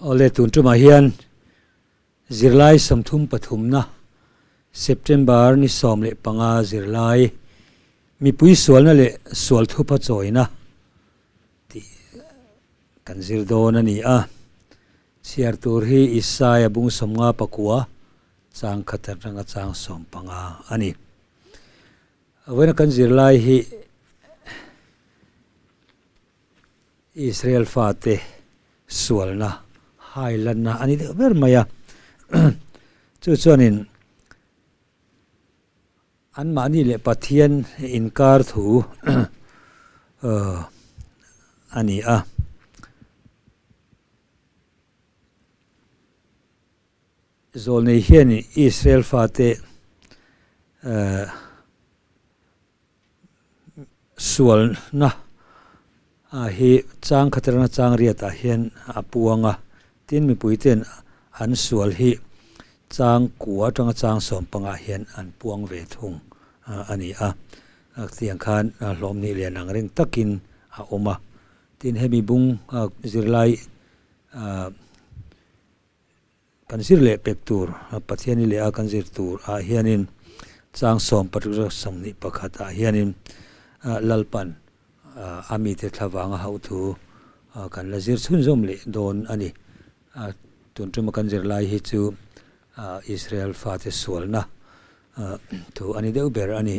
Awle tun tumah hian zirlai 33na September ni 15 zirlai mipui sualna leh sual thupa chawina tih kan zir dawn a ni a. Chhiar tur hi Isaia bung 59 chang khat atanga chang 15 a ni. Vawiina kan zirlai hi Israel fate sualna hailanna a ni deuh ber mai a. Chu chuanin anmahni leh Pathian inkar thu a ni a. Zawlnei hian Israel fate sualna hi chang khat atanga chang riatah hian a puang a, tin mipui ten an sual hi chang kua atanga chang 15ah hian an puang ve thung a ni a. Tiang khan hlawm nih lian ang reng takin a awm a, tin hemi bung zirlai Kan zir leh pek tur, Pathiani leh a kan zir tur ah hianin chang 10 21 ah hianin Lalpan a mite thlavang a hauh thu kan la zir chhunzawm leh dawn a ni. Tun tuma kan zir lai hi chu Israel fate sualna thu a ni deuh ber a ni.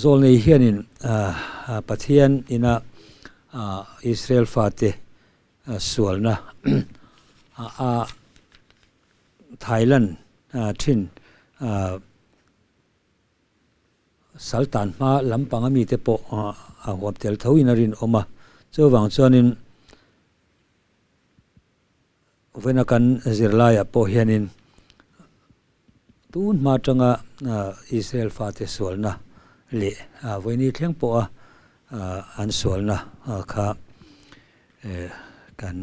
Zawlnei hianin Pathian ina Israel fate sualna a Thailand thin saltan hma lampang a mite pawh a huam tel thoin a rinawm a. Chuvang chuanin Vawiina kan zirlaiah pawh hianin tun hma atanga Israel fate sualna leh vawiini thleng pawha an sualna kha kan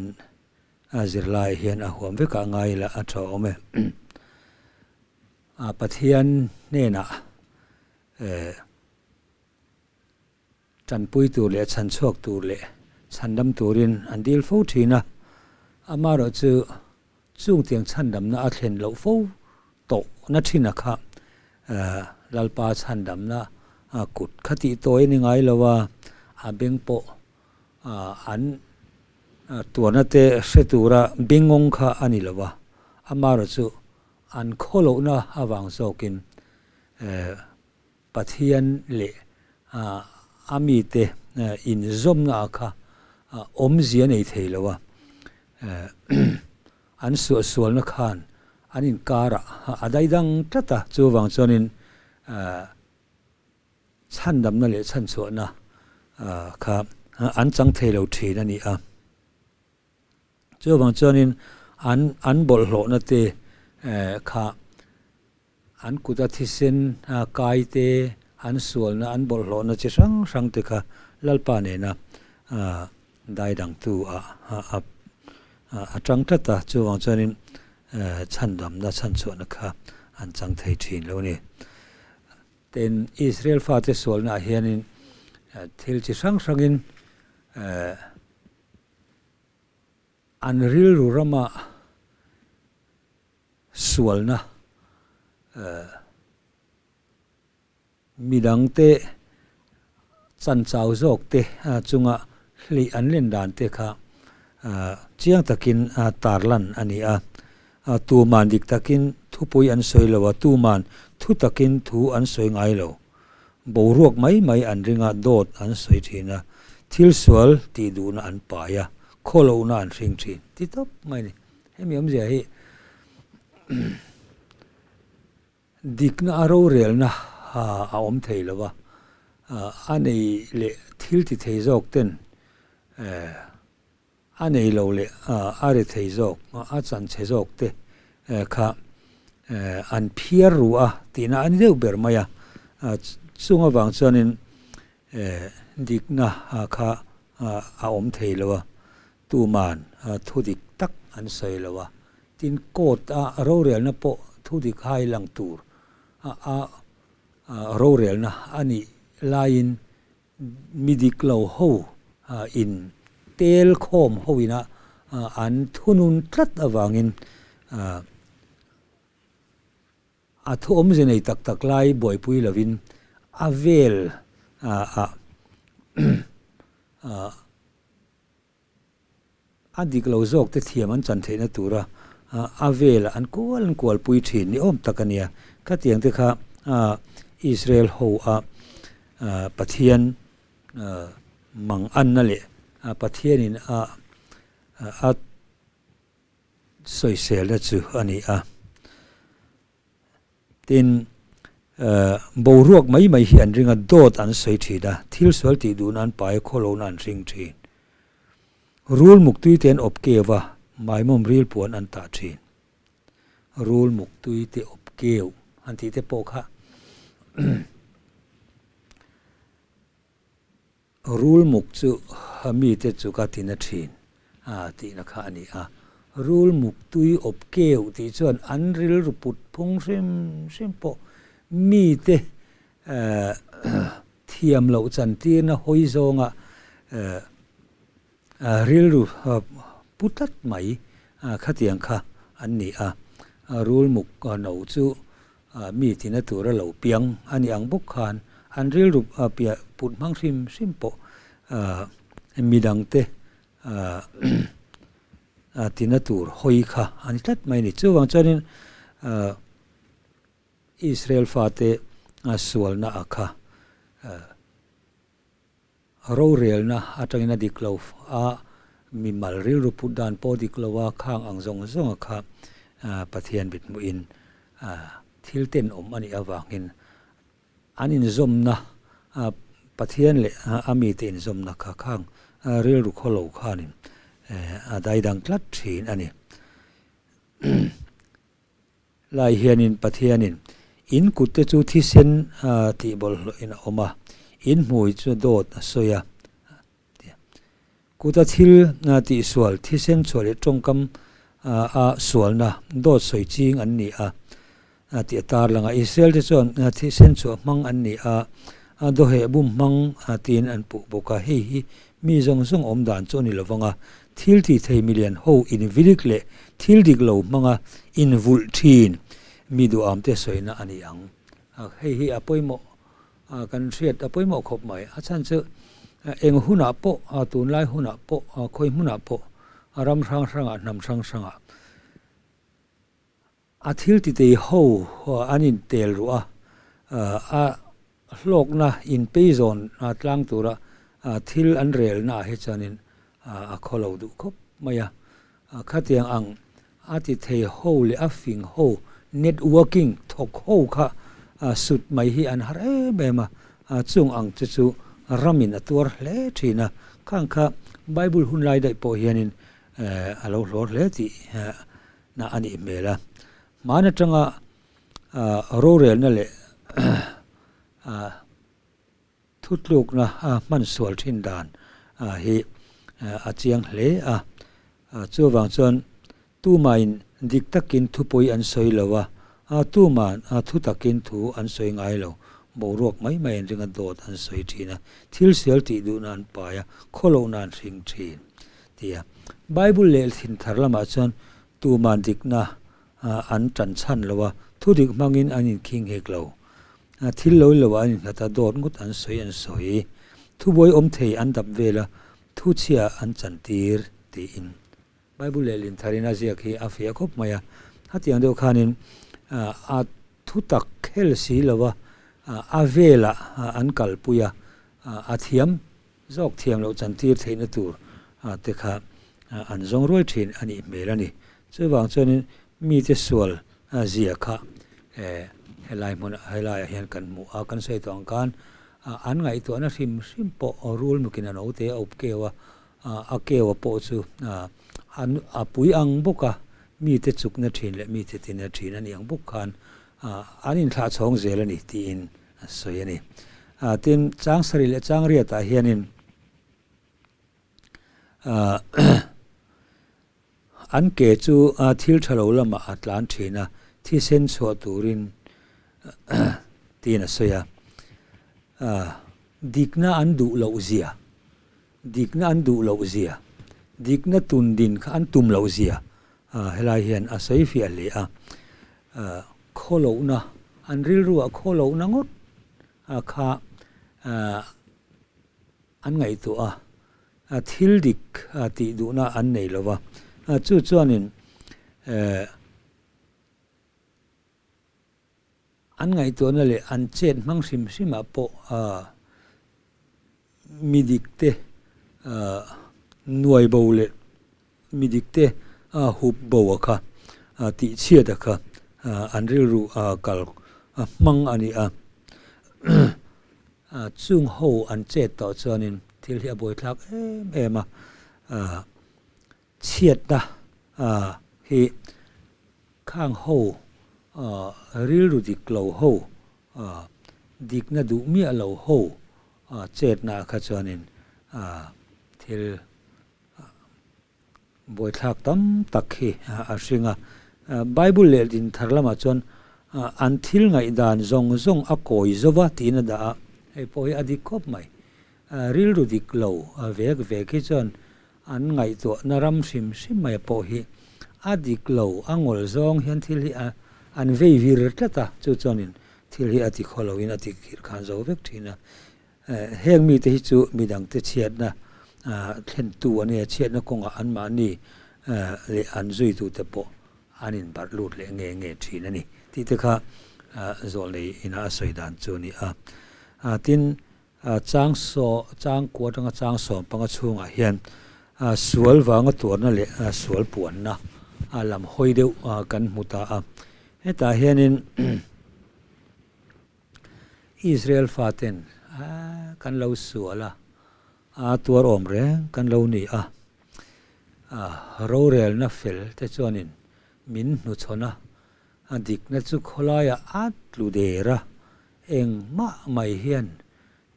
zirlaiah hian a huam vekah ngai ila a tha awm e. Pathian hnenah Tanpui tur leh chhanchhuak tur leh chhandam turin an dil fo thin a, amaherawh chu chung tiang chhandamna a thlen loh fo tawh na thin a kha Lalpa chhandamna kut kha tih tawi a ni ngai lo a, a beng pawh an tuarna te hre tura bengawng kha a ni lo a, amaherawh chu an khawlohna avang zawkin Pathian leh a mite inzawmna ah kha awmzia nei thei lo a, an suahsualna khan an inkarah a daidang tlat a, chuvang chuanin chhandamna leh chhanchhuahna kha an chang thei lo thin a ni a. Chuvang chuanin an bawlhhlawhna te kha An kuta thisen kai te, an sualna, an bawlhhlawhna chi hrang hrang te kha Lalpa nena daidangtu a a tang tlat a, chuvang chuanin chhandamna, chhanchhuahna kha an chang thei thin lo a ni. Tin, Israel fate sualnaah hianin thil chi hrang hrangin an rilru rama Sualna midangte chanchau zawkte chunga hlih an len dan te kha chiang takin tarlan a ni a. Tuman dik takin thupui an sawi lo a, tuman thu takin thu an sawi ngai lo. Boruak mai mai an ring a, dawt an sawi thin a, thil sual tih duhna an pai a, khawlohna an hring thin ti tawp mai a ni. Hemi awmzia hi dikna a rorelna a awm thei lo va, a nei leh thil ti thei zawk ten a nei lo leh a ri thei zawk, a chan chhe zawk te kha an phiar ru a tihna a ni deuh ber mai a. Chung avang chuanin dikna kha a awm thei lo a. Tuman thu dik tak an sawi lo a, tin court a rorelna pawh thu dik hai lang tur a rorelna a nih laiin mi dik lo ho in tel khawm ho ina an thunun tlat avangin a thu awmze nei tak tak lai buaipui lovin a vel ah A dik lo zawk te thiam an chan theihna tura a velah an kual an kualpui thin ni awm tak a nia. Khatiang te kha Israel ho a Pathian mang anna leh Pathianin a a sawiselna chu a ni a. Tin, boruak mai mai hi an ring a, dawt an sawi thin a, thil sual tih duh nan pai khawlohna an hring thin. Rul muktui te an awp keu a, maimawm ril puan an tah thin. Rul muktui te awp keu an tih te pawh kha Rul muk chu mite chu ka ti na thin a tihna kha a ni a. Rul muk tui awp keuh tih chuan an rilru put phung hrim hrim pawh mite thiam loh chantirna hawi zawnga rilru pu tlat mai khatiang kha an ni a. Rul muk no chu Mi tina tura lo piang a nih ang bawk khan an rilru piah put hmang hrim hrim pawh midangte tina tur hawi kha a ni tlat mai a ni. Chuvang chuanin Israel fate sualna a kha rorelna atangin a dik lo a, mimal rilru put dan pawh dik lo a, khang ang zawng zawng a kha Pathian mithmuhin thil tenawm a nih avangin an inzawmna Pathian leh a mite inzawmna kha khang rilru khawlo khanin a daidang tlat thin a ni. Lai hianin Pathianin in kutte chu thisen tih bawlhhlawhin a awm a, in hmui chu dawt a sawi a. Kuta thil tihsual, thisen chhuah leh tawngkam a sualna dawt sawi ching an ni a tih a tarlang a. Israel te chuan thisen chhuah hmang an ni a, dawheh bum hmang tiin an puh bawk a. Hei hi Mi zawng zawng awm dan chu a ni lo vang a, thil ti thei milian ho invilik leh thil dik lo hmanga invulh thin mi duham te sawina a ni ang. Hei hi a pawimawh, kan hriat a pawimawh khawp mai. A chhan chu eng hunah pawh, tunlai hunah pawh, khawi hmunah pawh, ram hrang hrangah, hnam hrang hrangah, A thil titei ho an intel ruh a, a hlawkna inpeizawn tlang tura thil an relna ah hi chuanin a khaw lo duh khawp mai a. Khatiang ang a tithei ho leh a fing ho networking thawk ho kha sut mai hi an har em em a, chung ang te chu ramin a tuar hle thin a. Khang kha Bible hun lai daih pawh hianin a lo hlawr hle tih na a nih hmel a. Hman atanga rorelna leh thutlukna hman sual thin dan hi a chiang hle a. Chuvang chuan tumain dik takin thupui an sawi lo a, tuman thu takin thu an sawi ngai lo. Boruak mai mai an ringa dawt an sawi thin a, thil sial tih duhna an pai a, khawlohna an hring thin. Tia. Bible leh thin thar lamah chuan tuman dikna an tan chhan lo a, thu dik hmangin an inkhing hek lo. Thil lo lo ah an innghat a, dawt ngawt an sawi an sawi. Thubuai awm thei an dap vel a, thu chhia an chantir tiin. Bible leh lin tharin a ziak hi a fiah khawp mai a. Hetiang deuh khanin a thu tak khel si lo a, a velah an kalpui a, a thiam Zawk thiam loh chantir theihna tur te kha an zawng ruai thin a nih hmel a ni. Chuvang chuanin mite sual zia kha helai hmunah helaiah hian kan hmu a, kan sawi tawh ang khan an ngaihtuahna hrim hrim pawh rul mukin a note a up keu a, a keu a pawh chu a pui ang bawk a, mite chukna thin leh mite tina thin a nih ang bawk khan an inthlahchhawng zel a ni tiin a sawi a ni. Tin, chang sarih leh chang riatah hianin an ke chu thil tha lo lamah a tlan thin a, thisen chhuah turin tiin a sawi a. Dikna an duh loh zia. Dikna an duh loh zia, dikna tun din kha an tum loh zia helai hian a sawi fiah hle a. Khawlohna, an rilruah khawlohna ngawt kha an ngaihtuah a, thil dik tih duhna an nei lo va. Chu chuanin An ngaihtuahna leh an chet hmang hrim hrimah pawh mi dikte nuai bo leh mi dikte hup bo a kha tihchhiat a kha an rilru kal hmang a ni a. Chung ho an chet tawh chuanin thil hi a buaithlak em em a. Chhiatna hi khang ho rilru dik lo ho, dikna duh miah lo ho chetna kha chuanin thil buaithlak tam tak hi a hring a. Bible leh dinthar lamah chuan an thil ngaihdan zawng zawng a kawi zova tiin a dah a, hei pawh hi a dik khawp mai. Rilru dik lo vek vek hi chuan An ngaihtuahna ram hrim hrim mai pawh hi a dik lo, a ngawl zawng hian thil hi a an vei vir tlat a, chu chuanin thil hi a ti khaw loin a ti khirh khan zo vek thin a. Heng mite hi chu midangte chhiatna thlentu an nia, chhiatna kawngah anmahni leh an zuitute pawh an inbarh lut leh nge nge thin a ni tih te kha zawlnei ina a sawi dan chu a ni a. Tin, Chang saw, chang kua atanga chang sawm panga chhungah hian sual vanga tuarna leh sual puanna lam hawi deuh kan hmu ta a. Hetah hianin Israel faten kan lo sual a, a tuar awm reng kan lo ni a. Rorelna fel te chuanin min hnuchhawn a, a dikna chu khawlaiah a tlu der a. Engmah mai hian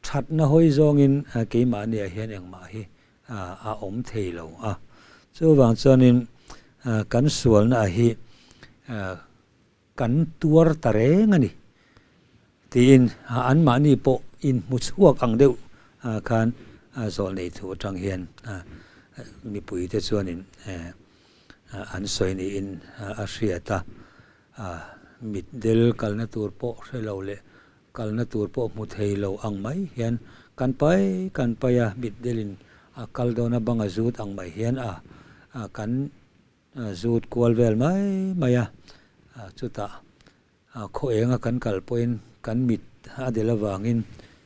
thatna hawi zawngin keimahniah hian engmah hi a awm thei lo a. Chuvang chuanin kan sualna hi kan tuar ta reng a ni tiin anmahni pawh inhmu chhuak ang deuh khan zawlnei thu atang hian mipuite chuanin an sawi niin a hriat a. Mitdel kalna tur pawh hre lo leh kalna tur pawh hmu thei lo ang mai hian kan pai kan pai a, mitdelin a kal dawn a bang a zut ang mai hian a kan zut kual vel mai mai a, chutah khaw enga kan kal pawhin kan mit a del avangin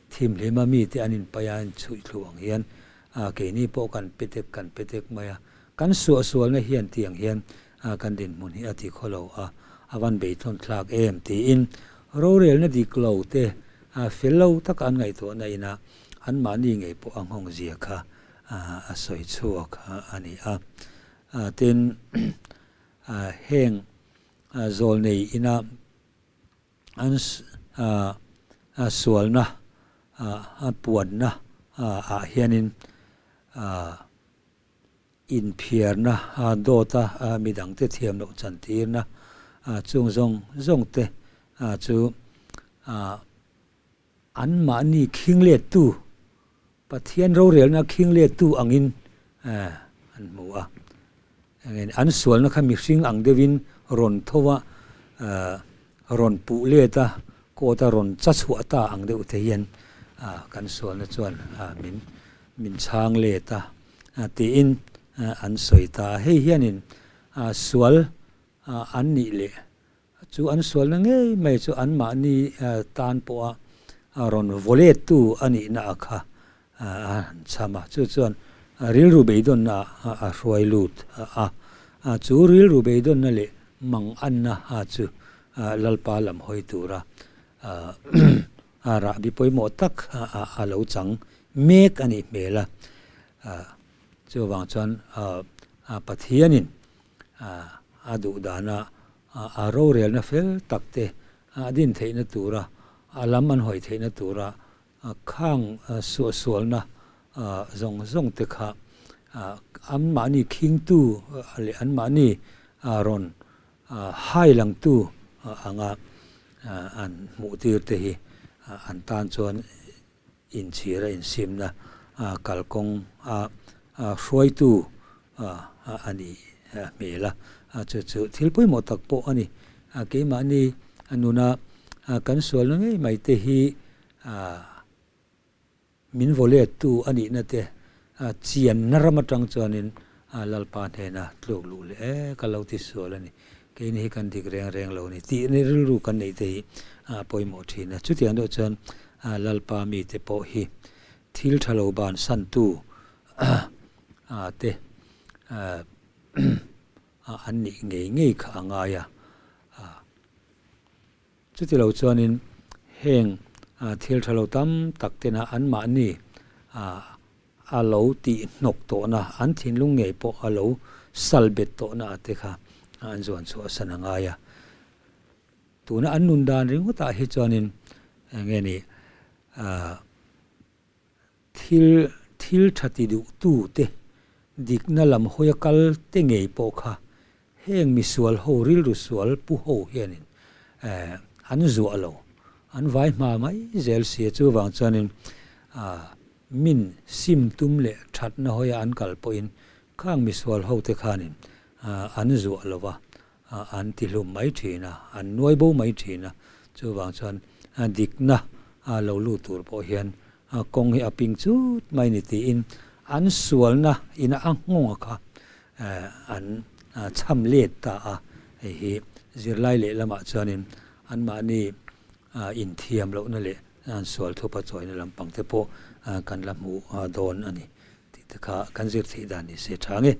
thimhlima mite an inpai a, an chhuih thlu ang hian keini pawh kan petek kan petek mai a, kan suahsualna hian tiang hian kan dinhmun hi a ti khaw lo a, a van beithawn thlak em tiin rorelna dik lo te fel lo taka an ngaihtuahna ina anmahni ngei pawh a nghawng zia kha a sawi chhuak a ni a. Tin, heng zawlnei ina an sualna a puanna ah hianin Inphiarna dawta midangte thiam loh chantirna chung zawng zawng te chu anmahni khinglettu, Pathian rorelna khinglettu angin an hmu a. An sualna kha mihring ang deuhin rawn tho a, rawn puh let a, court a rawn cha chhuah ta ang deuh te hian kan sualna chuan min chhang let a. Tiin an sawi ta a. Hei hianin sual an nih leh chu an sualna ngei mai chu anmahni tan pawha rawn vawlettu a nihna a kha a han chham a. Chu chuan rilru beidawnna a hruai lut a. Chu rilru beidawnna leh manganna chu Lalpa lam hawi tura Rahbi pawimawh tak a lo chang mek a nih hmel a. Chuvang chuan Pathianin a duh dana a rorelna fel tak te a din theihna tura, a lam an hawi theihna tura khang suahsualna zawng zawng te kha anmahni khingtu leh anmahni rawn Hai langtu anga an hmuh tir te hi an tan chuan inchhira insimna kalkawng a hruaitu a nih hmel a, chu chu thil pawimawh tak pawh a ni. Keimahni nuna kan sualna ngei mai te hi min vaw lettu a nihna te chianna ram atang chuanin Lalpa hnena tluk luh leh e ka lo ti sual a ni, keini hi kan dik reng reng lo a ni tih rilru kan neih te hi a pawimawh thin a. Chutiang deuh chuan Lalpa mite pawh hi thil tha lo bansantu te an nih ngei ngei kha a ngai a. Chuti lo chuanin heng thil tha lo tam tak tena anmahni a lo tih hnawk tawhna, an thinlung ngei pawh a lo sal bet tawhna te kha an zuan chhuah san a ngai a. Tuna an nun dan ringawtah hi chuanin eng nge ni Thil thil tha ti duhtu te, dikna lam hawia kal te ngei pawh kha heng misual ho rilru sual pu ho hianin an zuah lo, an vai hma mai zel si a. Chuvang chuanin min sim tum leh thatna hawia an kal pawhin khang misual ho te khanin an zuah lo va, an ti hlum mai thin a, an nuai bo mai thin a, chuvang chuan dikna lo lut tur pawh hian kawng hi a ping chut mai ni tiin an sualna ina a nghawng a kha an chham let ta a, hei hi zirlai lehlamah chuanin anmahni inthiam lohna leh an sual thupa chawina lampang te pawh kan la hmuh dawn a ni tih te kha kan zir theih dan ni se tha nge.